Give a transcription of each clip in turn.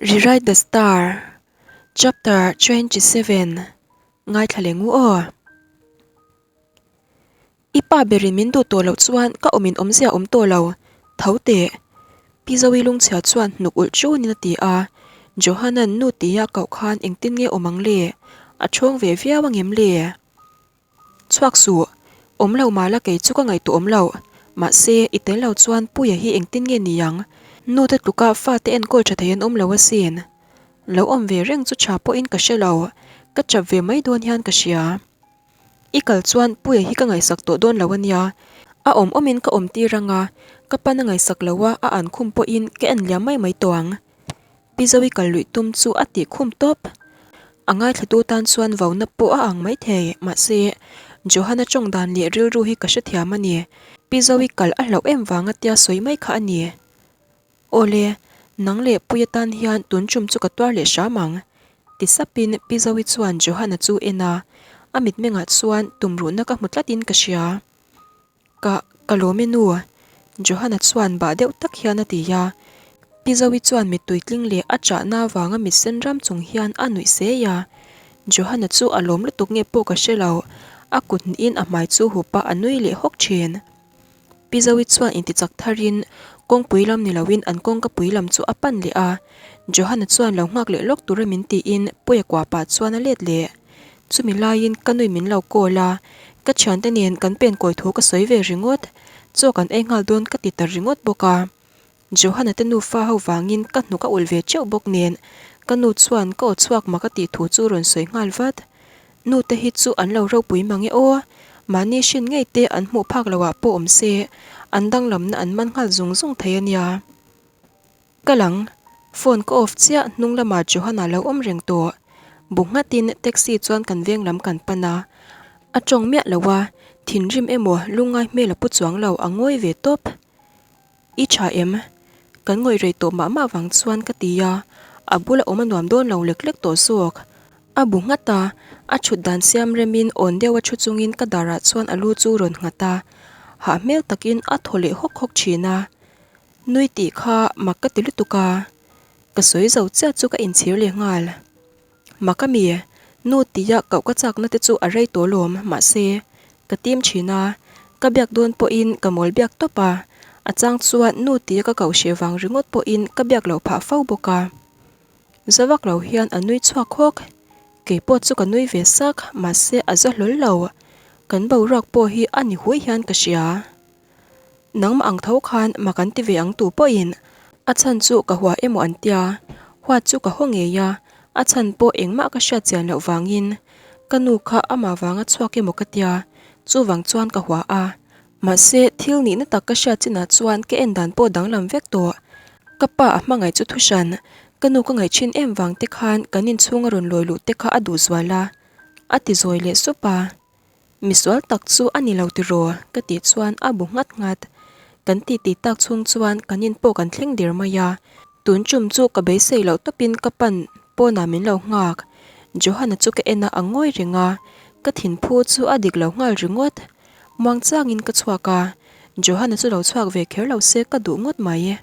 Rewrite the Star, Chapter 27 Ngaithla leh ngu aw. I pa berin min duh tawh loh chuan ka awmin awmzia awm tawh lo, tho teh. Pi Zoe lungchhia chuan hnuk ulh chunin a ti a, Johanan nu tia koh khan engtin nge awm ang le? A ṭhawng ve viau angem le? Chhuak suh, awm lo mah la kei chu ka ngaihtuah awm loh. Mahse, i tel lo chuan Puia hi engtin nge ni ang? Nu te tluka fate enkawl tha thei an awm lo asin. Lo awm ve reng chu tha pawhin ka hre lo, ka chap ve mai dawn hian ka hria. I kal chuan Puia hi ka ngaihsak tawh dawn lo ania. A awm awmin ka awm tir anga, ka pan a ngaihsak lo a, a an khum pawhin ka en liam mai mai tawh ang. Pi Zoe kal luih tum chu a tih khum tawp. A ngaithlatu tan chuan vauna pawh a ang maithei, mahse, Johanna tawng dan leh rilru hi ka hrethiam a ni. Pi Zoe kal a hlauh em vanga tia sawi mai kha a ni. Awle, nang leh Puia tan hian tun tum chu ka tuar leh hram ang, ti sapin Pi Zoe chuan Johanna chu en a, a mitmengah chuan tumruhna ka hmu tlatin ka hria. Ka, ka lawm e nu. Johanna chuan bah deuh tak hian a ti a. Pi Zoe chuan mittui tling leh a chahna avanga mit sen ram chung hian a nuih sei a. Johanna chu a lawm lutuk nge pawh ka hre lo, a kut hnihin a hmai chu hup a, a nui leh hawk thin. Pi Zoe chuan intichak tharin kawngpui lam ni loin an kawngkapui lam chu a pan leh a. Johanna chuan lo nghak leh lawk tura min tiin Puia kua pah chuan a let leh. Chumi laiin ka nui min lo call a, ka thiante nen kan pen kawi thu ka sawi ve ringawt. Chaw kan ei nghal dawn ka ti ta ringawt bawk a. Johanna te nufa ho vangin ka hnuk a ulh ve teuh bawk nen ka nu chuan ka aw chhuak mak a tih thu chu rawn sawi nghal vat. Nu te hi chu an lo ropui mang e aw, mahni hrin ngei te an hmuh phak loh ah pawh awm se, an danglamna an man nghal zung zung thei a nia. Ka lang, phone ka off chiah hnung lamah Johanna lo awm reng tawh. Bu nghatin taxi chuan kan veng lam kan pan a. A tawng miah lo a, thinrim emaw lungngai hmel a pu chuang lo a ngawi ve tawp. I tha em? Kan ngawih rei tawh mah mah vang chuan ka ti a, a bula awm a nuam dawn lo lek lek tawh zawk. A bu nghat a, a thut dan siam remin awn deuh a thu chungin ka darah chuan a lu chu rawn nghat a, hah hmel takin a thaw leh hawk hawk thin a. Nui tih kha mak ka ti lutuk a, ka sawi zo chiah chu ka inchhir leh nghal. Mak a mi, nu tia koh ka chakna te chu a rei tawh lawm, mahse, ka tim thin a, ka biak dawn pawhin ka mawl biak tawp a, a chang chuan nu tia ka koh hreh vang ringawt pawhin ka biak loh phah fo bawk a. Za vak lo hian a nui chhuak hawk, kei pawh chu ka nui ve sak, mahse a za hlawl lo, kan boruak pawh hi a ni hui hian ka hria. Nangmah ang tho khan mak an ti ve ang tu pawhin a chhan chu ka hua emaw an tia, huat chu ka haw ngei a, a chhan pawh engmah ka hriat chian loh vangin ka nu kha amah vanga chhuak emaw ka tia, chuvang chuan ka hua a. Mahse, thil nihna tak ka hriat chinah chuan ka en dan pawh danglam vek tawh. Ka pa a hmangaih chu thuhran, ka nu ka ngaih thin em vang te khan kan inchhung a rawn lawi luh te kha a duh zual a, a ti zawi leh sup a. Misual tak chu a ni lo tiraw? ka tih chuan a bu nghat nghat. Kan titi tak chhung chuan kan in pawh kan thleng der mai a. Tun tum chu ka beisei loh tawpin ka pan pawnah min lo nghak. Johanna chu ka en a, a ngawi reng a. Ka thinphu chu a dik lo nghal ringawt. Muang changin ka chhuak a, Johanna chu lo chhuak ve kher lo se ka duh ngawt mai.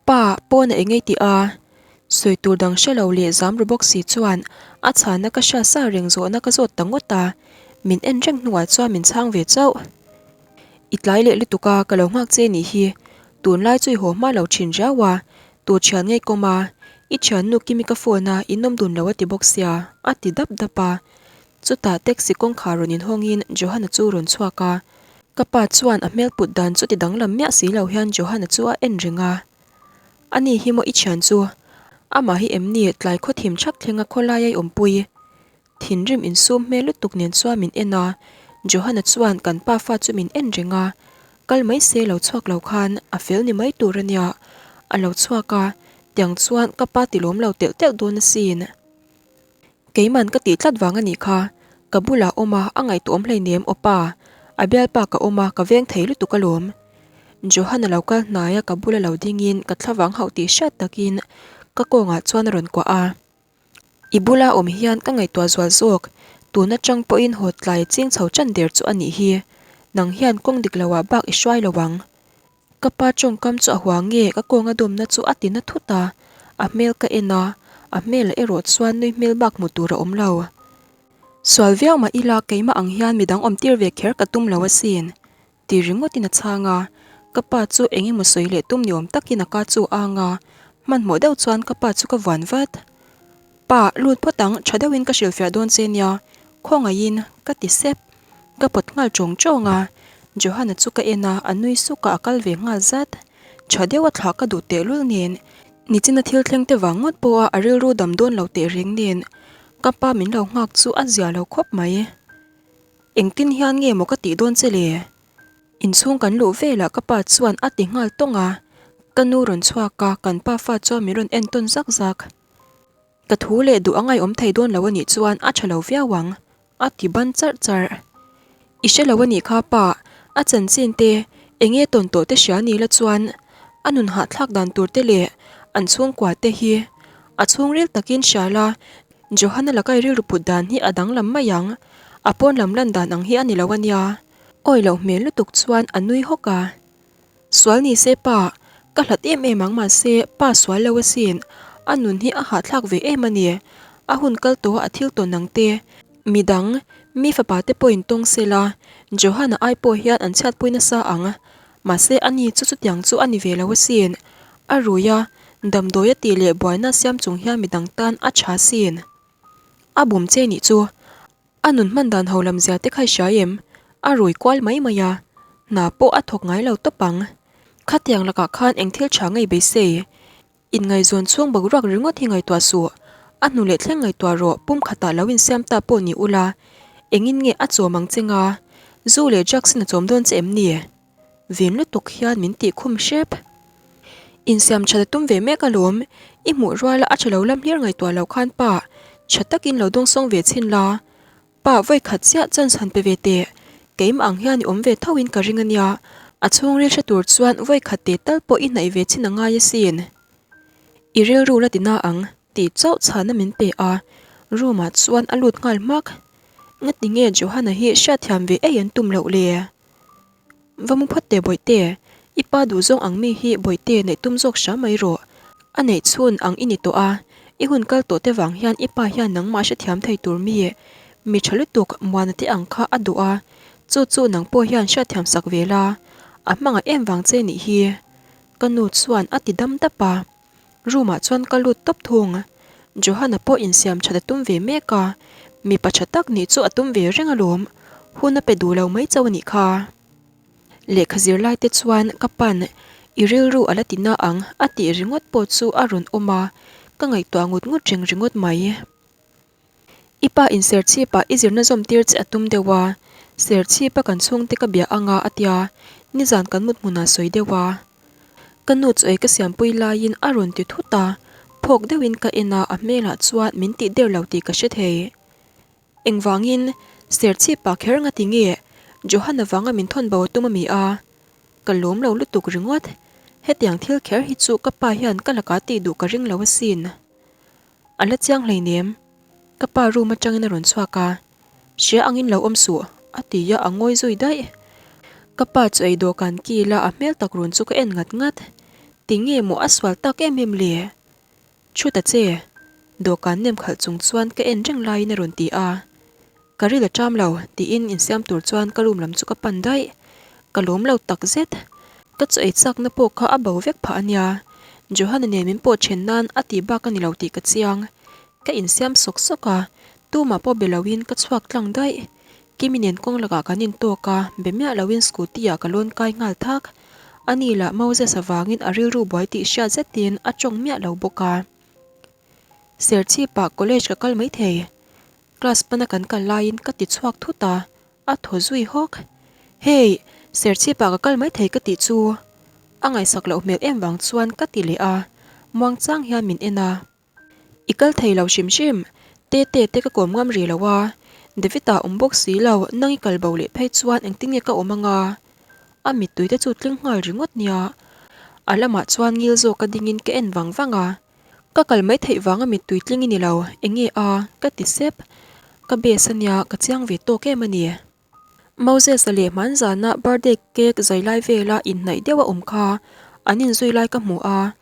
Pa, pawn a engei tih a? Sawi tur dang hre lo leh zam ru bawk si chuan a chhana ka hria sa reng zawhna ka zawt ta ngawt a, min en reng hnuah chuan min chhang ve chauh. I tlai leh lutuk a, ka lo nghak che nih hi. Tunlai chu i haw hma lo thin riau a, tu thian ngei kawm a, i thiannu Kimi ka phone a, in awm dun lo a ti bawk sia, a ti dap dap a. Chutah taxi kawngkhar rawn inhawngin Johanna chu rawn chhuak a, Ka pa chuan a hmel put dan chu ti danglam miah si lo hian Johanna chu a en reng a. Ani hi maw i thian chu? Amah hi em ni tlai khaw thim thak thlenga khawlai a i awmpui? Thinrim insum hmel lutuk nen chuan min en a, Johanna chuan kan pa fa chu min en reng a. Kal mai se lo chhuak lo khan a fel ni mai tur a nia. A lo chhuak a, tiang chuan ka pa ti lawm lo telh telh dawn asin. Keiman ka tih tlat vang a nih kha, ka bulah awm a, a ngaihtuahawm hleinem aw pa, a bialpa ka awm a, ka veng thei lutuk alawm. Johan a lo kal hnai a, ka bula lo dingin ka thlavang hauh tih hriat takin ka kawngah chuan a rawn kuah a. I bula awm hian ka ngaihtuah zual zawk, tun atang pawhin haw tlai ching chho tan der chu a nih hi, nang hian kawng dik loah bak i hruai lo ang. Ka pa tawngkam chu a hua nge ka kawnga dawmna chu a ti na thut a. A hmel ka en a, a hmelah erawh chuan nui hmel bak hmu tur a awm lo. Sual viau mah ila keimah ang hian midang awm tir ve kher ka tum lo asin. Ti ringawtin a chhang a, ka pa chu eng emaw sawi leh tum ni awm takin a ka chu a ang a, hmanhmawh deuh chuan ka pa chu ka vuan vat. Pa, lut phawt ang, tha deuhin ka hrilhfiah dawn che nia, khawngaihin, ka ti sep. Ka pawt nghal chawng chawng a, Johanna chu ka en a, a nui suk a, a kal ve nghal zat. Tha deuha thlah ka duh tehlul nen, nichina thil thleng te vang ngawt pawha a rilru dam dawn lo teh reng nen, ka pa min lo nghak chu a zia lo khawp mai. Engtin hian nge maw ka tih dawn che le? Inchhung kan luh velah ka pa chuan a ti nghal tawng a, ka nu rawn chhuak a, kan pa fa chuan min rawn en tawn zak zak. Ka thu leh duh a ngaihawm thei dawn lo a nih chuan a tha lo viau ang, a ti ban charh charh. I hre lo a nih kha pa, a chanchin te, enge tawn tawh te hria ni la chuan a nun hahthlak dan tur te leh an chhungkua te hi a chhungril takin hria la, Johanna laka i rilru put dan hi a danglam mai ang, a pawn lam lan dan ang hi a ni lo a nia. Awi loh hmel lutuk chuan a nui hawk a. Sual ni se pa, ka hlat em em ang mahse pa sual lo asin, a nun hi a hahthlak ve em a ni. A hun kal tawh a thil tawn ang te, midang, mi fapa te pawhin tawng se la, Johanna ai pawh hian an chhiatpui nasa ang. Mahse a ni chu chutiang chu a ni ve lo asin. A rui a, damdawi a tih leh buaina siam chung hian midang tan a tha sin. A bum che nih chu. A nun hman dan ho lam zia te kha i hria em? A rui kual mai mai a, hna pawh a thawk ngai lo tawp ang. Khatiang lakah khan eng thil tha ngei beisei? Inngaihzawn chhung boruak ringawt hi ngaihtuah suh. A hnu leh thleng ngaihtuah rawh, pum khatah lo insiam ta pawh ni ula, engin nge a chawm ang che nga? Zu leh drugs in a chawm dawn che em ni? Vin lutuk hian min tih khum hrep. Insiam that a tum ve mek alawm, i hmuh ruala a tha lo lam hlir ngaihtuah loh khan pa, tha takin lo dawngsawng ve chhin la. Pa vawi khat chiah chance han pe ve teh, keimah ang hian i awm ve tho in ka ring a nia, a chhungril hre tur chuan vawi khat teh tal pawh i hnaih ve chin a ngai asin. I rilru la ti na ang tih chauh chhana min pe a, room ah chuan a lut nghal hmak. Ngati nge Johanna hi hriatthiam ve ei an tum loh le? Va mu phawt teh Bawihte, i pa duhzawng ang mi hi Bawihte neih tum zawk hram mai rawh. A neih chhun ang i ni tawh a, i hun kal tawh te vang hian i pa hian nangmah hrethiam thei tur mi, mi tha lutuk Muana te ang kha a duh a, chu chu nang pawh hian hriatthiam sak ve la, a hmangaih em vang che nih hi. Ka nu chuan a ti dam dap a. Room ah chuan ka lut tawp thung. Johanna pawh insiam that a tum ve mek a, mipa tha tak nih chu a tum ve reng alawm, hun a pe duh lo mai chauh a nih kha. Lehkha zir lai te chuan ka pan i rilru a la ti na ang a tih ringawt pawh chu a rawn awm a, ka ngaihtuah ngut ngut reng ringawt mai. I pa in Serchhip ah i zirna zawm tir che a tum deuh a, Serchhip a kan chhungte ka bia anga a tia, nizan kan mut hmunah sawi deuh a. Ka nu chu ei ka siampui laiin a rawn ti thut a, phawk deuhin ka en a, a hmelah chuan min tih der lo tih ka hre thei. Engvangin Serchhip ah kher nga ti nge Johanna vanga min thawn bo a tum a mi a? Ka lawm lo lutuk ringawt, hetiang thil kher hi chu ka pa hian ka lakah tih duh ka ring lo asin. A la chiang hleinem. Ka pa room atangin a rawn chhuak a, Hria angin lo awm suh, a ti a, a ngawi zui daih. Ka pa chu ei dawhkan kil a, a hmel tak run chu ka en ngat ngat. Tinge maw a sual tak em em le? Thu ta che. Dawhkan nem khalh chung chuan ka en reng laiin a rawn ti a. Ka ril a ṭam lo, tiin insiam tur chuan ka room lam chu ka pan daih. Ka lawm lo tak zet. Ka chaw ei chakna pawh kha a bo vek phah a nia. Johanna nen min pawh ṭhen nan a tih bak a ni lo tih ka chiang. Ka insiam sawk sawk a, tumah pawh be loin ka chhuak tlang daih. Kimi nen kawng lakah kan intawk a, be miah loin scooty ah ka lawn kai nghal thak. Ani lah Moses avangin a rilru buai tih hriat zetin a ṭawng miah lo bawk a. Serchhipah college ka kal maithei. Class pana kan kal laiin ka ti chhuak thut a, a thaw zui hawk. Hey, Serchhipah ka kal maithei ka tih chu a ngaihsak loh hmel em vang chuan ka ti leh a, muangchang hian min en a. I kal thei lo hrim hrim, Tete te ka kawm ngam rih lo a, David-a awm bawk si lo, nang i kal bo leh phei chuan engtin nge ka awm anga? A mittui te chu tling nghal ringawt nia. A lamah chuan ngil zawk a dingin ka en vang vang a. Ka kal mai theih vanga mittui tling i ni lo, enge a? ka ti sep. Ka base a nia, ka chiang ve tawk em a ni. Moses-a leh hmanzana birthday cake zai lai vela inhnaih deuh a awm kha an inzui lai ka hmu a,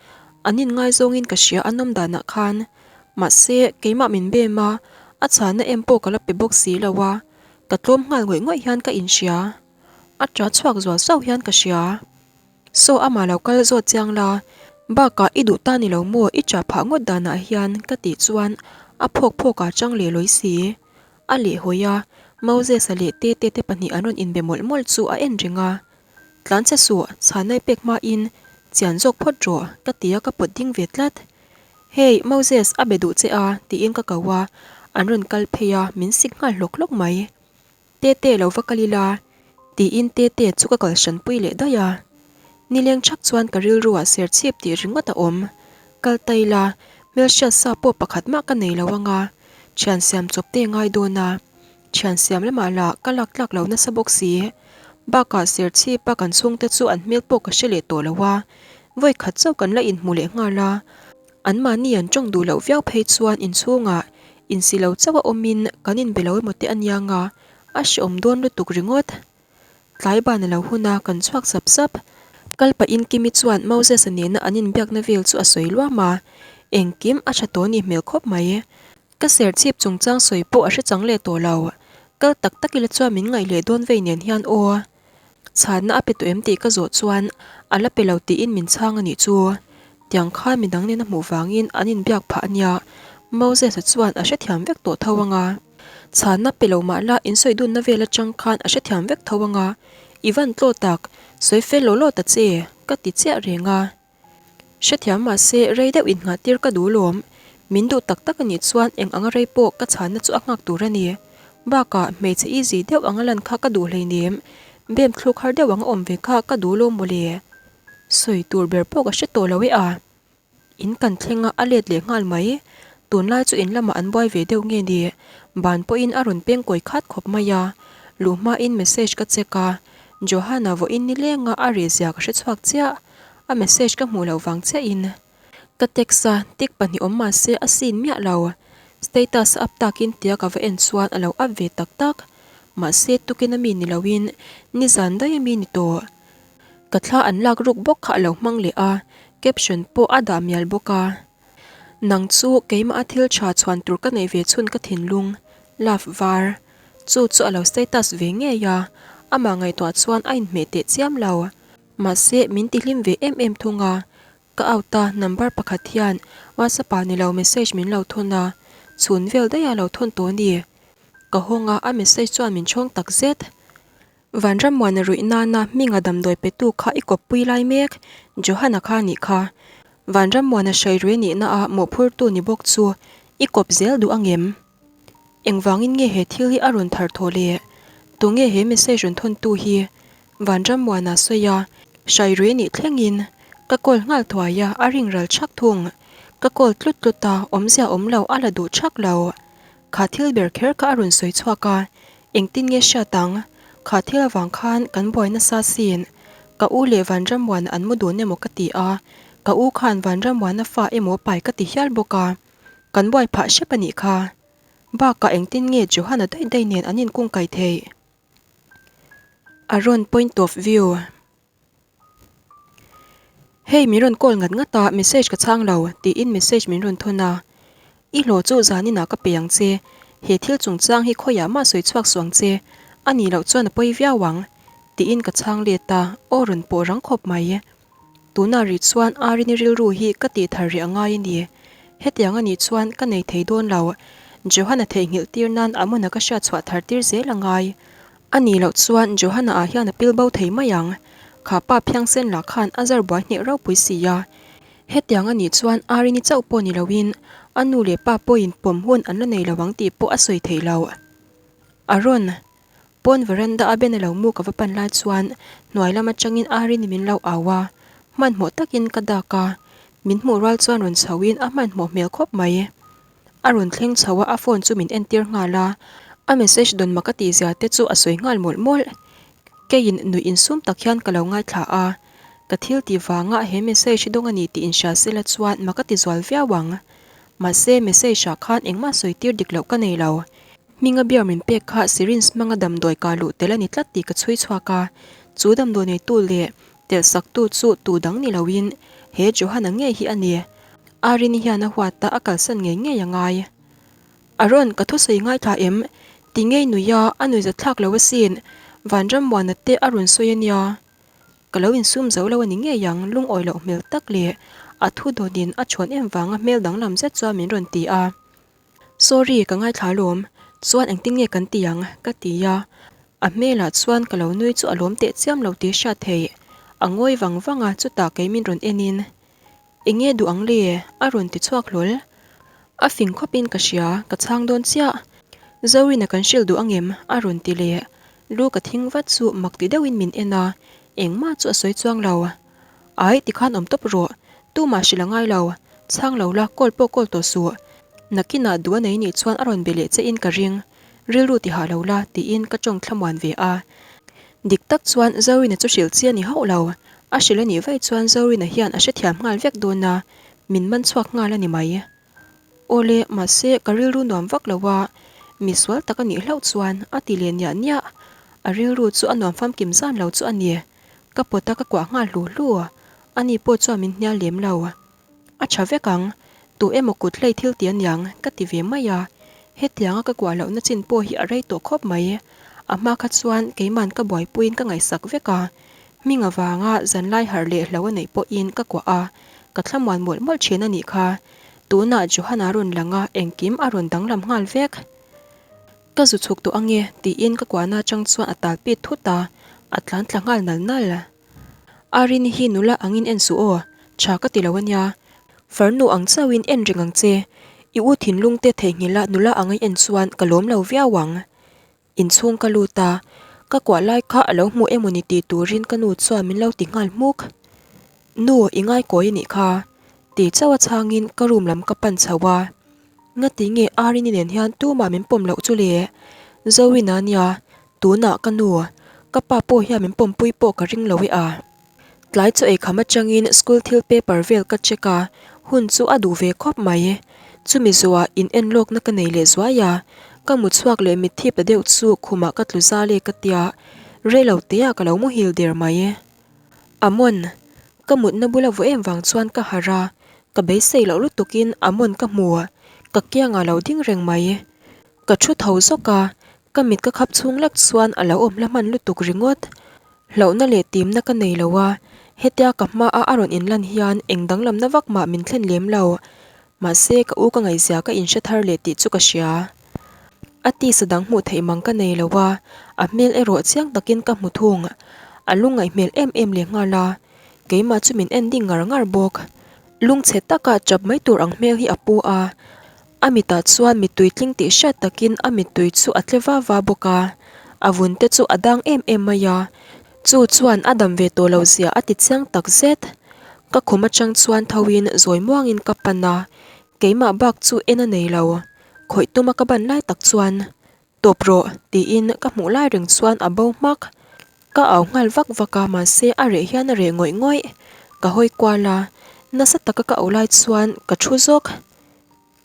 An inngaizawngin ka hria a nawm danah khan. Mahse, keimah min bem a, a chhanna em pawh ka la pe bawk si lo a, ka tlawm nghal ngawih ngawih hian ka inhria. A ṭa chhuak zual sauh hian ka hria. Saw amah lo kal zawt chiang la, bakah i duh ta ni lo maw i ṭah phah ngawt danah hian ka tih chuan a phawk phawk ah chang leh lawi si. A lehhawi a, Moses-a leh Tete te pahnih an rawn inbe mawlh mawlh chu a en reng a. Tlan che suh, chhanai pek hmain chian zawk phawt rawh ka ti a ka pawt ding ve tlat. Hey, Moses, a be duh che a tiin ka ko a, an rawn kal phei a, min sik nghal hlawk hlawk mai. Tete lo va kal ila tiin Tete chu ka kal hranpui leh daih a. Nileng chhak chuan ka rilruah serchhip tih ringawt a awm. Kal ta ila, hmelhriat sa pawh pakhat mah ka nei lo anga, thian siam chawp te ngai dawn a. Thian siam lamah lah ka lak tlak lo nasa bawk si. Bakah serchhipa kan chhungte chu an hmel pawh ka hre leh tawh lo a, vawi khat chauh kan la inhmu leh nghal a. Anmahni an tawng duh loh viau phei chuan inchhungah insi lo chauh a awmin kan inbe lo emaw te a niang a, a hreawm dawn lutuk ringawt. Tlai ban a lo hun a, kan chhuak sap sap. Kal pahin Kimi chuan Moses-a nena an inbiakna vel chu a sawi luam a, engkim a tha tawh nih hmel khawp mai. Ka serchhip chungchang sawi pawh a hre chang leh tawh lo. Kal tak tak ila chuan min ngaih leh dawn vei nen hian aw. Chhanna a pe tawh em tih ka zawh chuan a la pe lo tiin min chhang a nih chu. Tiang khan midang nen a hmuh vangin an inbiak phah a nia. Moses-a chuan a hrethiam vek tawh tho ang a. Chhanna pe lo mah la insawi dunna vel atang khan a hrethiam vek tho ang a. I van tlaw tak, sawi fel law law ta che, ka ti chiah reng a. Hrethiam mahse rei deuh innghah tir ka duh lawm. Min duh tak tak a nih chuan eng anga rei pawh ka chhanna chu a nghak tur a ni. Bakah hmeichhe easy deuh anga lan kha ka duh hleinem. Bem thluk har deuh anga awm ve kha ka duh lawm mawle. Sawi tur ber pawh ka hre tawh lo e a. In kan thleng a, a let leh nghal mai. Tunlai chu in lamah an buai ve deuh nge ni? Ban pawhin a rawn peng kawi khat khawp mai a. Luh hmain message ka check a. Johanna vawiin nilenga a reh zia ka hre chhuak chiah. A message ka hmuh loh vang chiahin ka text a, tick pahnih awm mah se a seen miah lo. Status a up takin tia ka va en chuan a lo up ve tak tak. Mahse tukin a mi ni loin nizan daih a mi ni tawh. Ka thla an lak ruk bawk kha a lo hmang leh a, caption pawh a dah mial bawk a. Nang chu keimah a thil tha chhuan tur ka neih ve chhun ka thinlung, love var. Chu chu a lo status ve ngei a, amah ngaihtuah chuan a inhmeh teh chiam lo. Mahse, min tihlim ve em em thung a, ka out a, number pakhat hian WhatsApp ah nilo message min lo thawn a, chhun vel daih a lo thawn tawh a ni. Ka hawng a, a message chuan min chhawng tak zet. Vanrammuana ruih nana hminga damdawi petu kha i kawppui lai mek, Johanna kha nih kha. Vanrammuana hrairui nihna a mawhphurtu ni bawk chu i kawp zel duh angem? Engvangin nge he thil hi a rawn thar thawh le? Tunge he message rawn thawntu hi? Vanrammuana sawi a, Hrairui nih thlengin ka call nghal thuai a, a ring ral thak thung. Ka call tlut tlut a, awmzia awm lo a la duh thak lo. Kha thil ber kher kha a rawn sawi chhuak a, engtin nge hriat ang? Kha thil avang khan kan buai nasa sin. Ka u leh Vanrammuana an mu dun emaw ka ti a, ka u khan Vanrammuana fa emaw pai ka ti hial bawk a, kan buai phah hrep a nih kha. Bakah engtin nge Johanna daih daih nen an inkungkai theih? A rawn point of view. Hei min rawn call ngat ngat a, message ka chhang lo, tiin message min rawn thawn a. I hlawh chu zaninah ka pe ang che, he thil chungchang hi khawiah mah sawi chhuak suh ang che, a nih loh chuan a pawi viau ang, tiin ka chhang let a, aw rawn pawh rang khawp mai. Tunah rih chuan Arini rilru hi ka tih thar rih a ngai a ni. Hetiang a nih chuan ka nei thei dawn lo. Johanna theihnghilh tir nan a hmuna ka hriat chhuah thar tir zel a ngai. A nih loh chuan Johanna ah hian a pil bo thei mai ang. Kha pa phiangsen lah khan a zar buai hneh ropui si a. Hetiang a nih chuan Arini chauh pawh ni loin a nu leh pa pawhin pawm hun an la nei lo ang tih pawh a sawi thei lo. Aaron. Pawn veranda a Ben a lo mu ka va pan lai chuan hnuai lam atangin Arini min lo au a, hmanhmawh takin ka dak a, min hmuh rual chuan rawn chho in a hmanhmawh hmel khawp mai. A rawn thleng chho a, a phone chu min entir nghal a, a message dawn mak a tih zia te chu a sawi nghal mawlh mawlh. Keiin nuih insum tak hian ka lo ngaithla a, ka thil tih vanga he message hi dawng a ni tih inhria sela chuan mak a ti zual viau ang. Mahse message ah khan engmah sawi tir dik loh ka nei lo. Hminga beer min pek kha syringe hmanga damdawi kah luh tel a ni tlat tih ka chhui chhuak a, chu damdawi neitu leh telh saktu chu tu dang ni loin He Johan-a ngei hi a ni. Arini hian a huat a, a kalsan ngei ngei a ngai. Aaron, ka thusawi ngaithla em? Ti ngei nui a, a nuihzat thlak lo asin. Vanrammuana te a rawn sawi a nia. Ka lo insum zo lo a ni ngei ang, lungawi loh hmel tak leh a thu dawnin a chhawn em vanga hmel danglam zet chuan min rawn ti a. Sorry, ka ngaithla alawm. Chuan engtin nge kan ti ang? ka ti a. A hmelah chuan ka lo nui chu a lawm teh chiam lo tih hriat theih. A ngawi vang vang a, chutah kei min rawn enin. Enge duh ang le? a rawn ti chhuak hlawl. A fing khawpin ka hria, ka chhang dawn chiah. Zorina kan hrilh duh angem? a rawn ti leh. Lu ka thing vat chu mak ti deuhin min en a, engmah chu a sawi chuang lo. Ai, tikhan awm tawp rawh. Tumah hrilh a ngai lo. Chhang lo la, call pawh call tawh suh. Nakinah duh a nei nih chuan a rawn be leh che in ka ring. Rilru ti hah lo la, tiin ka tawng thlamuan ve a. Dik tak chuan Zorina chu hrilh chi a ni hauh lo. A hrilh a nih vaih chuan Zorina hian a hrethiam nghal vek dawn a, min man chhuak nghal a ni mai. Awle, mahse ka rilru nuam vak lo a, mi sual tak a nih hlauh chuan a ti leh niah niah. A rilru chu a nuam famkim zan lo chu a ni. Ka pawt a ka kuah nghal hlu hlu. Ani pawh chuan min hnial lem lo. A tha vek ang, tu emaw kut hlei thil ti aniang ka ti ve mai a. Hetianga ka kuah lohna chin pawh hi a rei tawh khawp mai. A hma kha chuan keiman ka buaipuiin ka ngaihsak vek a. Hming avanga zanlai harh leh hlo a neih pawhin ka kuah a, ka thlamuan mawlh mawlh thin a nih kha. Tunah Johan-a rawn lang a, engkim a rawn danglam nghal vek. Ka zu chhuk tawh ange tiin ka kuahna atang chuan a tal pit thut a, a tlan tla nghal nal nal. Arini hi nula angin en suh aw, tha ka ti lo ania. Farnu ang chauhin en reng ang che. I u thinlung te theihnghilh a nula anga i en chuan ka lawm lo viau ang. Inchhung ka lut a, ka kuah lai kha a lo hmu emawni tih turin ka nu chuan min lo ti nghal hmuk. Nu, i ngaikawi anih kha. Ti chauh a chhangin ka room lam ka pan chho a. Ngati nge Arini nen hian tumah min pawm loh chu le? Zoina nia, tunah ka nu, ka pa pawh hian min pawmpui pawh ka ring lo e a. Tlai chaw ei kham atangin school thil paper vel ka check a, hun chu a duh ve khawp mai. Chumi zuah in en lawkna ka nei leh zuai a, ka mu chhuak leh mitthi ta deuh chu khumah ka tlu zal e ka tia, reilo teah ka lo muhil der mai. Amon, ka mutna bula vaw em vang chuan ka harh a, ka beisei loh lutukin Amon ka hmu, ka kiangah lo ding reng mai. Ka thu tho zawk a, ka mit ka khap chhung lek chuan a lo awm hla hman lutuk ringawt. Hlauhna leh timna ka nei lo a, hetia ka hmaa a rawn inlan hian eng danglamna vak mah min thlen lem lo. Mahse ka u ka ngaihzia ka inhre thar leh tih chu ka hria. A tisa dang hmuh theih mang ka nei lo a, a hmel erawh chiang takin ka hmu thung. A lungngaih hmel em em leh nghal a, keimah chu min en ding ngar ngar bawk. Lungchhe taka chap mai tur ang hmel hi a pu a, A mitah chuan mittui tling tih hriat takin a mittui chu a tle va va bawk a, a vun te chu a dang em em mai a, chu chuan a dam ve tawh lo zia a ti chiang tak zet. Ka khum atang chuan tho in zawi muangin ka pan a, keimah bak chu en a nei lo, khawih tuma ka ban lai tak chuan Tawp rawh tiin ka hmuh lai reng chuan a bo hmak. Ka au nghal vak vak a mahse a reh hian a reh ngawih ngawih. Ka hawi kual a, nasa taka ka auh lai chuan ka thu zawk.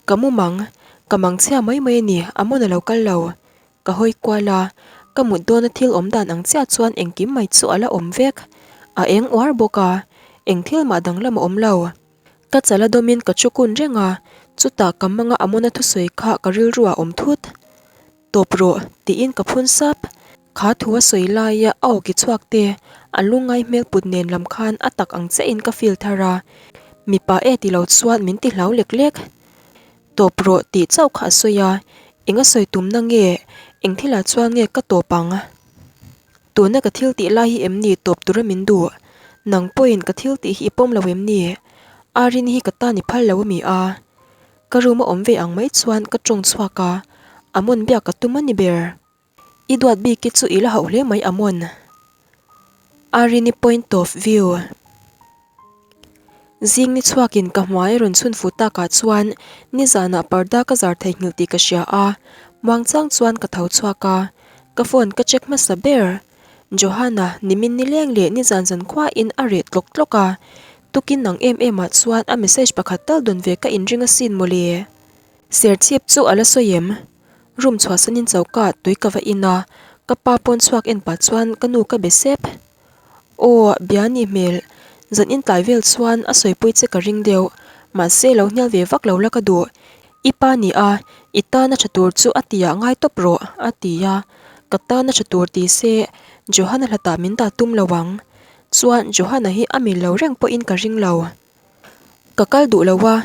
Ka mumang, ka mang chhia mai mai a ni, a hmun a lo kal lo. Ka hawi kual a, ka mut dawna thil awm dan ang chiah chuan engkim mai chu a la awm vek. A eng uar bawk a, eng thil mah danglam a awm lo. Ka chal a dawmin ka chu kun reng a, chutah ka manga a hmuna thusawi kha ka rilru ah awm thut. Tawp rawh, tiin ka phun sap. Kha thu a sawi laia a awki chhuak te, a lungngai hmel put nen lam khan a tak ang chiahin ka feel thar a, mipa e ti lo chuan min ti hlau lek lek. Tawp rawh tih chauh kha a sawi a, eng a sawi tumna nge, eng thilah chuan nge ka tawp ang? Tuna ka thil tih lai hi em ni tawp tura min duh? Nang pawhin ka thil tih hi i pawm lo em ni? Arin hi ka tan i phal lo a mi a? Ka room a awm ve ang mai chuan ka tawng chhuak a, Amon biak ka tum a ni ber. I duat bik hi chu i la hauh hle mai Amon. Arini point of view. Zing ni chhuakin ka hmai rawn chhun fuh takah chuan nizanah parda ka zar theihnghilh tih ka hria a, muangchang chuan ka tho chhuak a, ka phone ka check hmasa ber. Johanna, nimin nileng leh nizan zan khuain a reh tlawk tlawk a, tukin nang em em ah chuan a message pakhat tal dawn ve ka inring asin mawle. Serchhip chu a la sawi em? Room chhuahsanin choka tui ka va in a, ka pa pawn chhuak en pah chuan ka nu ka be sep. Aw, bia nih hmel. Zan in tlai vel chuan a sawipui che ka ring deuh, mahse lo hnial ve vak lo la ka duh. I pa ni a, i tana tha tur chu a tiah ngai tawp rawh, a ti a. Ka tana tha tur ti se, Johana hlatah min dah tum lo ang. Chuan Johana hi a mil lo reng pawhin ka ring lo. Ka kal duh lo a,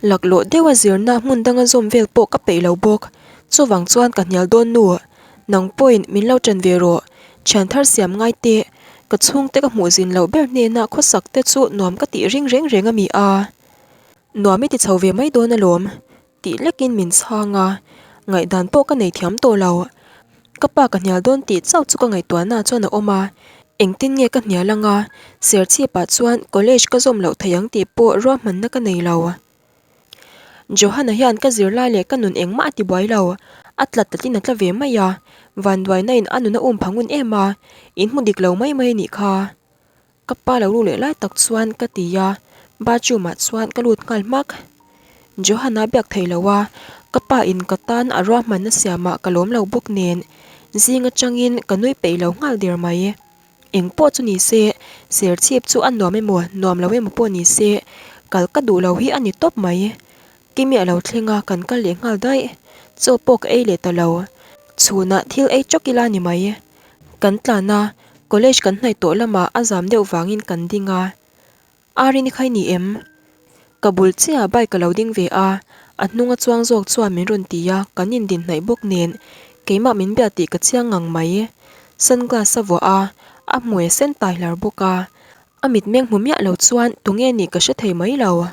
laklawh deuha zirna hmun danga zawm vel pawh ka peih lo bawk. Chuvang chuan ka hnial dawn nu, nang pawhin min lo ṭan ve rawh, thian thar siam ngai teh, ka chhungte ka hmuh zin loh ber hnena khawsak te chu nuam ka tih ring reng reng a mi a. Nuam i ti chho ve mai dawn alawm. Tih lekin min chhang a, ngaihdan pawh ka nei thiam tawh lo. Ka pa ka hnial dawn tih chauh chu ka ngaihtuahna chuan a awm a, engtin nge ka hnial anga Serchhipah chuan college ka zawm loh thei ang tih pawh ruahmanna ka nei lo. Johanna hian ka zirlai leh ka nun engmah a ti buai lo, a tla tlatin a tla ve mai a, vanduaina in a nun a um pha ngun em a, in hmu dik lo mai mai a nih kha. Ka pa lo lut leh lai tak chuan ka ti a, bathroom ah chuan ka lut nghal hmak. Johanna biak thei lo a, ka pa in ka tan a ruahmanna siamah ka lawm lo bawk nen zing atangin ka nui peih lo nghal der mai. Eng pawh chu ni se, serchhip chu a nuam emaw nuam lo emaw pawh ni se, kal ka duh lo hi a ni tawp mai. Kimi a lo thleng a, kan kal leh nghal daih. Chaw pawh ka ei leh ta lo. Chhunah thil ei chawk ila ni mai. Kan tlan a, college kan hnaih tawh lamah a zam deuh vangin kan ding a. Arini kha i ni em? Ka bul chiah bike a lo ding ve a, a hnung a chuang zawk chuan min rawn ti a, kan indin hnaih bawk nen keimah min bia tih ka chiang ngang mai. Sunglass a vuah a, a hmui a sen tai hlar bawk a, a mitmeng hmu miah lo chuan tunge nih ka hre thei mai lo.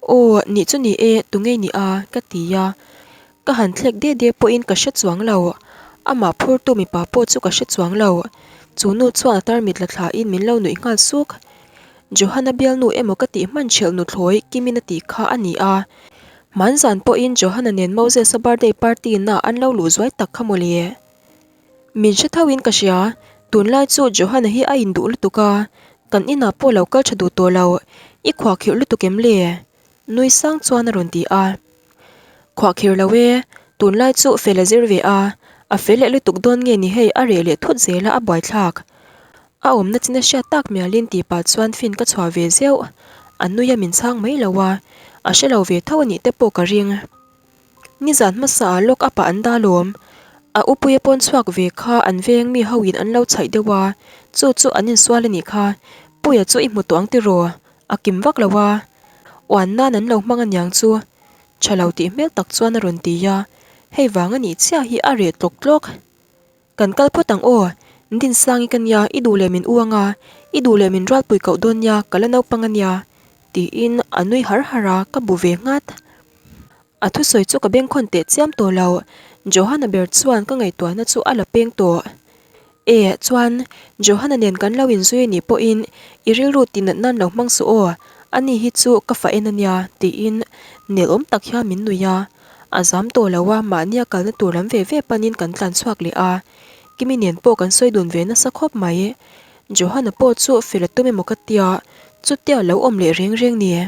Aw, nih chu ni e, tunge ni a? ka ti a. Ka han thlek de de pawhin ka hre chuang lo. Amah phurtu mipa pawh chu ka hre chuang lo. Chu nu chuan a tarmit la thlain min lo nuih nghal suk. Johanna bialnu emaw ka tih hman ṭhelh nuthlawi Kimin a tih kha a ni a. Hmanzan pawhin Johanna nen Moses-a birthday party naah an lo luh zuai tak kha mawle. Min hre tho in ka hria, tunlai chu Johanna hi a induh lutuk a, kan inah pawh lo kal tha duh tawh lo, i khuahkhirh lutuk em le? Nui sang chuan a rawn ti a. Khuahkhirh lo e, tunlai chu fel a zir ve a, a fel leh lutuk dawn nge ni hei a reh leh thut zel a a buaithlak. A awmna chin a hriat tak mialin tih pah chuan fin ka chhuah ve zeuh, a nui a min chhang mai lo a, a hre lo ve tho a nih te pawh ka ring. Nizan hmasa ah lock up ah an dah lawm. A upuia pawn chhuak ve kha an veng mi ho in an lo chhaih deuh a, chu chu an insual a nih kha. Puia chu i hmu tawh ang tiraw? A kim vak lo a. Uan nan an lo hmang aniang chu. Tha lo tih hmel tak chuan a rawn ti a, hei vang a nih chiah hi a reh tlawk tlawk. Kan kal phawt ang aw, Dinsangi ka nia, i duh leh min u anga, i duh leh min rualpui koh dawn nia, ka la naupang a nia, tiin a nui har har a, ka bu ve nghat. A thusawi chu ka bengkhawn teh chiam tawh lo, Johanna ber chuan ka ngaihtuahna chu a la peng tawh. E, chuan, Johanna nen kan lo inzui anih pawhin i rilru tinat nan lo hmang suh aw, ani hi chu ka fa en a nia, tiin nelawm tak hian min nuih a. A zam tawh lo a, mahnia kalna tur lam ve ve panin kan tlan chhuak leh a, Kimi nen pawh kan sawi dun ve nasa khawp mai. Johanna pawh chu fel a tum emaw ka tia, chutia lo awm leh reng reng ni.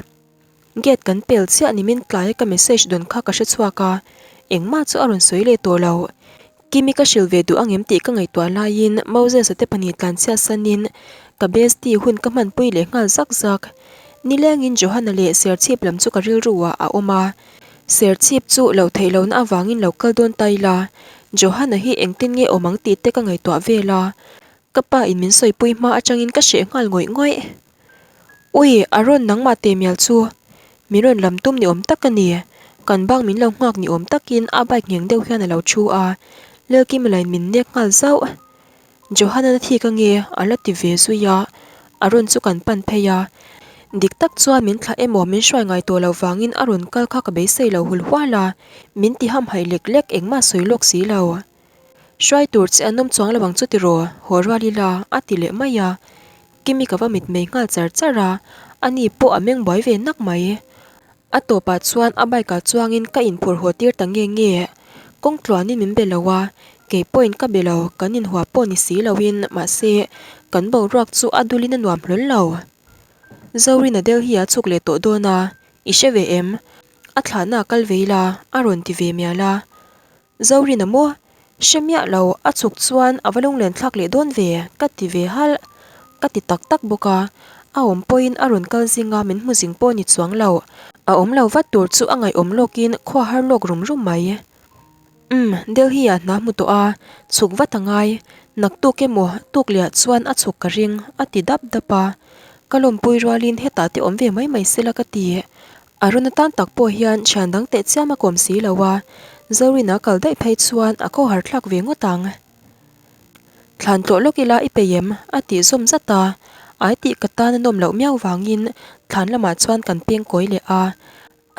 Gate kan pel chiah ni min tlai a ka message dawn kha ka hre chhuak a, engmah chu a rawn sawi leh tawh lo. Kimi ka hrilh ve duh angem tih ka ngaihtuah laiin Moses-a te pahnih tlan chhiat sanin ka bestie hun ka hmanpui leh nghal zak zak. Nilengin Johanna leh Serchhip lam chu ka rilru ah a awm a, Serchhip chu lo theih lohna avangin lo kal dawn ta ila, Johanna hi engtin nge awm ang tih te ka ngaihtuah vel a, ka pa in min sawipui hma atangin ka hreh nghal ngawih ngawih. Ui, a rawn nangmah teh mial chu. Min rawn lam tum ni awm tak a ni. Kan bang min lo nghak ni awm takin a bike ngheng deuh hian a lo thu a, Lelkimila in min nek nghal zauh. Johanna thi ka nge a la ti ve zui a, a rawn chu kan pan phei a. Dik tak chuan min thlah emaw min hruai ngai tawh loh vangin a rawn kal kha ka beisei lo hul hual a, min ti hamhaih lek lek engmah sawi lawk si lo. Hruai tur che an awm chuang lo ang chu tiraw, haw rual ila a ti leh mai a. Kimi ka va mitmei nghal char char a, ani pawh a meng buai ve nak mai. A tawpah chuan a bike ah chuangin ka inphur haw tir ta nge nge. Kawng tluanin min be lo a, kei pawhin ka be lo, kan inhua pawh ni si loin, mahse, kan boruak chu a dulin a nuam hlawl lo. Zorina Delhi a chhuk leh tawh dawn a, i hre ve em? A thlahna a kal ve ila, a rawn ti ve mial a. Zorina maw? Hre miah lo, a chhuk chuan a va lunglen thlak leh dawn ve, ka ti ve halh. Ka ti tak tak bawk a. A awm pawhin a rawn kal zing a, min hmu zing pawh ni chuang lo. A awm lo vat tur chu a ngaihawm lawkin khua har lawk rum rum mai. Umm, Delhi ah hna hmu tawh a, chhuk vat a ngai. Naktuk emaw tukliah chuan a chhuk ka ring, a ti dap dap a. Ka lawmpui rualin hetah te awm ve mai mai sela ka ti. A rawn atan tak pawh hian thian dang teh chiam a kawm si lo a, Zorina kal daih phei chuan a khawhar thlak ve ngawt ang. Thlan tlawh lawk ila i peih em? a tih zawm zat a, ai tih ka tan a nawm loh miau vangin thlan lamah chuan kan peng kawi leh a.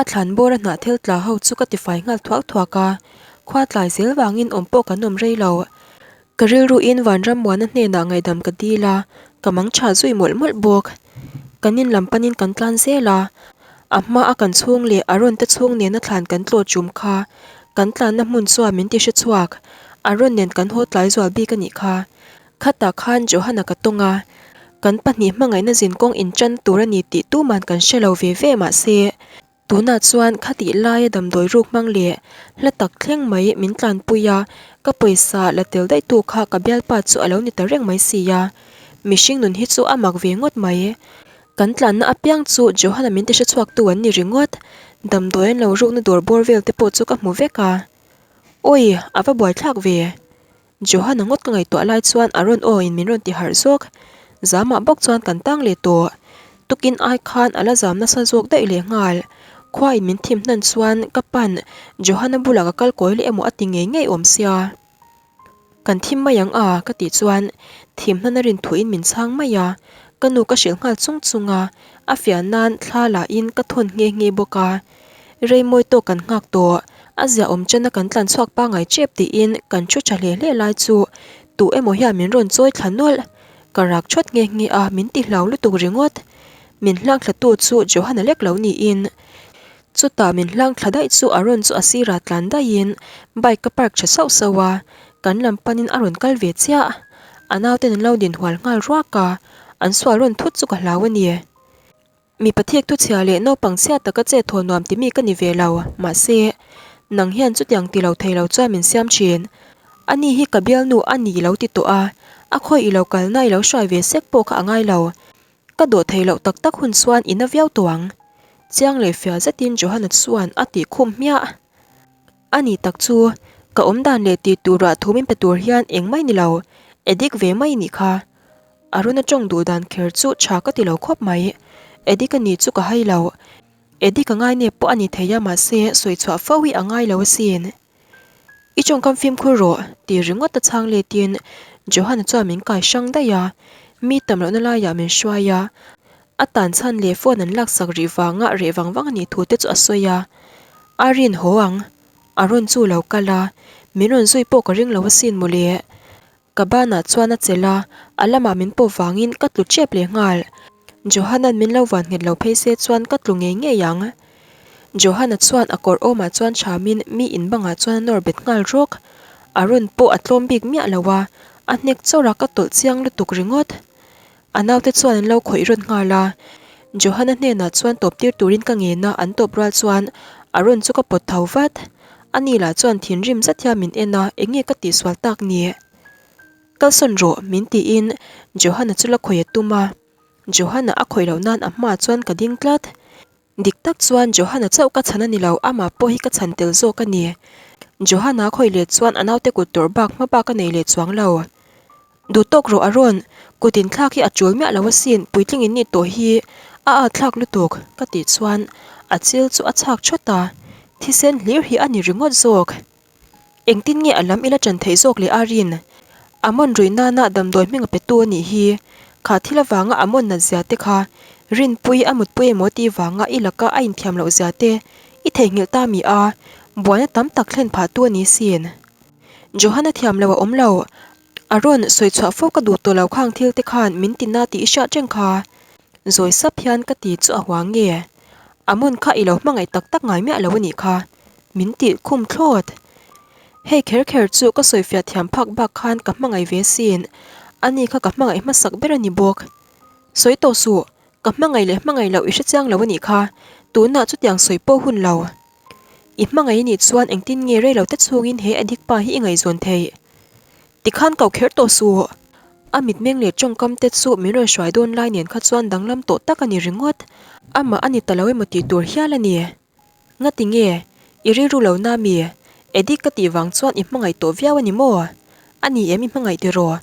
A thlan bawr a hnah thil tla ho chu ka tifai nghal thuak thuak a, khua tlai zel vangin awm pawh kan awm rei lo. Ka rilruin Vanrammuana hnenah ngaihdam ka dil a, ka mang tha zui mawlh mawlh bawk. Kan in lam panin kan tlan zel a, a hma a kan chhung leh a rawn te chhung nena thlan kan tlawh chum kha kan tlanna hmun chuan min ti hre chhuak. A rawn nen kan haw tlai zual bik a nih kha. Khatah khan Johana ka tawng a, kan pahnih hmangaihna zinkawng inṭan tur a ni tih tuman kan hre lo ve ve mahse, Tunah chuan khatih laia damdawi ruk hmang leh hla tak thleng mai min tlanpui a, ka pawisa la tel daih tu kha ka bialpa chu a lo ni ta reng mai si a. Mihring nun hi chu a mak ve ngawt mai. Kan tlanna apiang chu Johana min ti hrechhuak tu an ni ringawt. Damdawi an lo rukna dawr bawr vel te pawh chu ka hmu vek a. Awi, a va buaithlak ve. Johanna ngawt ka ngaihtuah lai chuan Aaron aw in min rawn ti harh zawk. Zamah bawk chuan kan tang leh tawh. Tukin ai khan a la zam nasa zawk daih leh nghal. Khua in min thim hnan chuan ka pan Johanna bulah ka kal kawi leh emaw a ti ngei ngei awm sia. Kan thim mai ang a ka tih chuan thim hnan a rin thuin min chhang mai a. Ka nu ka hrilh nghal chung chung a, a fiah nan thla lah in ka thawn nghe nghe bawk a. Rei mawi tawk kan nghak tawh, a zia awm chana kan tlan chhuak pangai tep tiin kan thu tha hle hle lai chu tu emaw hian min rawn chawi thla nawlh. Ka rak thawt nghe nghe a, min ti hlau lutuk ringawt. Min hlang thla tu chu Johana lek lo niin. Chutah min hlang thla daih chu a rawn chu a sirah tlan daihin bike ka park tha sauh sauh a, kan lam panin a rawn kal ve chiah. A nauten an lo din hual nghal ruak a, an sual rawn thut chu ka hlau a ni. Mipa thik thu chhia leh naupang chhia taka che thaw nuam ti mi ka ni ve lo, mahse, nang hian chutiang ti lo thei lo chuan min siam thin. Ani hi ka bialnu a ni lo ti tawh a, a khawi i lo kalna i lo hruai ve sek pawh kha a ngai lo. Ka dawh thei loh tak tak hun chuan i na viau tawh ang. Chiang leh fiah zetin Johanna chuan a tih khum hmiah. A ni tak chu, ka awmdan leh tih turah thu min pe tur hian engmah i ni lo, addict ve mai i nih kha. Aruna tawng duh dan kher chu tha ka ti lo khawp mai. Eddie ka ni chu ka hai lo. Eddie ka ngai nep pawh a ni thei a mahse sawi chhuah fo hi a ngai lo asin. I tawngkam fimkhur rawh tih ringawt a chhang letin Johan chuan min kai hrang daih a, mi tam lohna laiah min hruai a, a tan chhan leh phone an laksak rih vanga reh vang vang a nih thu te chu a sawi a. Irene haw ang. Arun chu lo kal a, min rawn zui pawh ka ring lo asin mawle. Ka banah chuan a chelh a, a lamah min pawh vangin ka tlu tep leh nghal. Johan-a'n min lo van nghet lo phei se chuan ka tlu ngei ngei ang. Johan-a chuan a kawr awmah chuan thamin mi in bangah chuan a nawr bet nghal rawk. A run pawh a tlawm bik miah lo a, a hnek chawrh a ka tawlh chiang lutuk ringawt. A naute chuan an lo khawih rawn nghal a, Johan-a hnenah chuan tawp tir turin ka ngen a, an tawp rual chuan a rawn chu ka pawt tho vat. Ani lah chuan thinrim zet hian min en a, enge ka tihsual tak ni? Kalsawn rawh, min tiin Johan-a chu la khawih a tum a, Johan-a a khawih loh nan a hmaah chuan ka ding tlat. Dik tak chuan Johan-a chauh ka chhan a ni lo, amah pawh hi ka chhan tel zawk a ni. Johan-a khawih leh chuan a naute kut tawrh bak hma bak a nei leh chuang lo. Duh tawk rawh Aaron, kut inthlak hi a tul miah lo asin, puitling in nih tawh hi a at thlak lutuk, ka tih chuan a chil chu a chhak thawt a, thisen hlir hi a ni ringawt zawk. Engtin nge a lam ila ṭan theih zawk leh Arin? Amon ruih nana damdawi hming a petu a nih hi, kha thil avanga Amon nat zia te kha Rinpui a mutpui emaw tih vanga i laka a inthiam loh zia te i theihnghilh ta mi a, buaina tam tak thlen phah tu a ni sin. Johanna thiam lo a awm lo. A rawn sawi chhuah fo ka duh tawh lo khang thil te khan min ti na tih i hriat reng kha. Zawi sap hian ka ti chu a hua nge? Amon kha i lo hmangaih tak tak ngai miah lo a nih kha. Min tih khum thlawt. Hei kher kher chu ka sawi fiah thiam phak bak khan ka hmangaih ve sin. Ani kha ka hmangaih hmasak ber a ni bawk. Sawi tawh suh, ka hmangaih leh hmangaih loh i hre chiang lo a nih kha. Tunah chutiang sawi pawh hun lo. I hmangaih nih chuan engtin nge rei lo te chhungin he addict pa hi i ngaihzawn theih? Tikhan ko kher tawh suh. A mitmeng leh tawngkam te chu min rawn hruai dawn lai nen kha chuan danglam tawh tak a ni ringawt. Amah a ni ta lo emaw tih tur hial a ni. Ngati nge? I rilru lo na mi? Edik ka tih vang chuan i hmangaih tawh viau a ni maw? A ni em i hmangaih tiraw?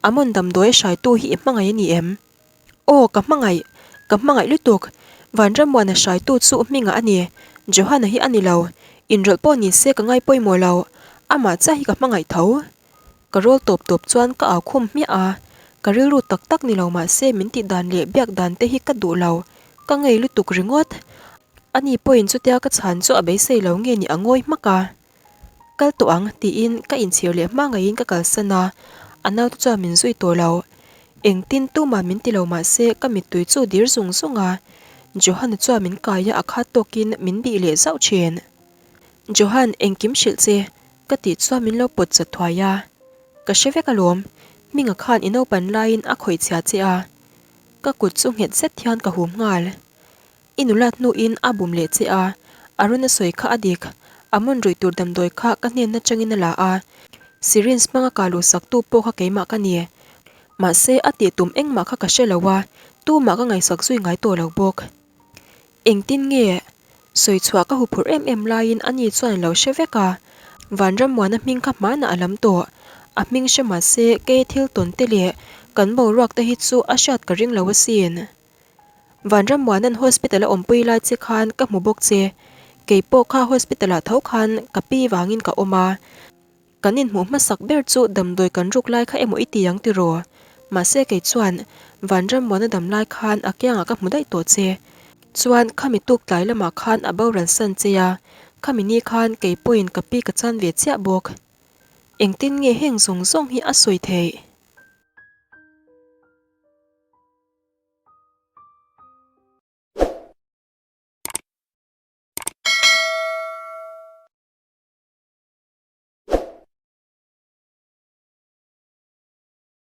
Amon damdawi a hraitu hi i hmangaih a ni em? Aw, ka hmangaih! Ka hmangaih lutuk! Vanramuana hraitu chu hmingah a ni. Johana hi a ni lo. Inrawlh pawh ni se ka ngai pawimawh lo. Amah chiah hi ka hmangaih tho. Ka rawl tawp tawp chuan ka au khum hmiah a, ka rilru tak tak ni lo mah se min tih dan leh biak dan te hi ka duh lo, ka ngei lutuk ringawt. Ani pawhin chutia ka chhan chu a beisei lo nge ni a ngawi hmak a. Kal tawh ang tiin ka inchhir leh hma ngeiin ka kalsan a, a naute chuan min zui tawh lo. Engtin tumah min ti lo mah se ka mittui chu dir zung zung a, Johan-a chuan min kai a a khat tawkin min bih leh zauh thin. Johan, engkim hrilh che, Ka tih chuan min lo pawt chat thuai a, ka hre vek alawm, Hminga khan i naupan laiin a khawih chhia che a, ka kut chu nghet zet hian ka hum nghal. I nulat hnuin a bum leh che a, Arun a sawi kha a dik, a mawn ruih tur damdawi kha ka hnen atangin a la a, syringe hmanga ka luhsaktu pawh kha keimah ka ni. Mahse a tih tum engmah kha ka hre lo a, tumah ka ngaihsak zui ngai tawh lo bawk. Engtin nge? Sawi chhuah ka huphurh em em laiin ani chuan a lo hre vek a, Vanrammuana hming kha hmanah a lam tawh. A hming hre mah se kei thil tawn te leh kan boruak te hi chu a hriat ka ring lo asin. Vanrammuana'n hospital a awmpui lai che khan ka hmu bawk che. Kei pawh kha hospital ah tho khan ka pi vangin ka awm a. Kan inhmuh hmasak ber chu damdawi kan ruk lai kha emaw i ti ang tiraw? Mahse kei chuan Vanrammuana dam lai khan a kiangah ka hmu daih tawh che. Chuan khami tuk tlai lamah khan a boral san che a, khami ni khan kei pawhin ka pi ka chan ve chiah bawk. Engtin nge heng zawng zawng hi a sawi theih?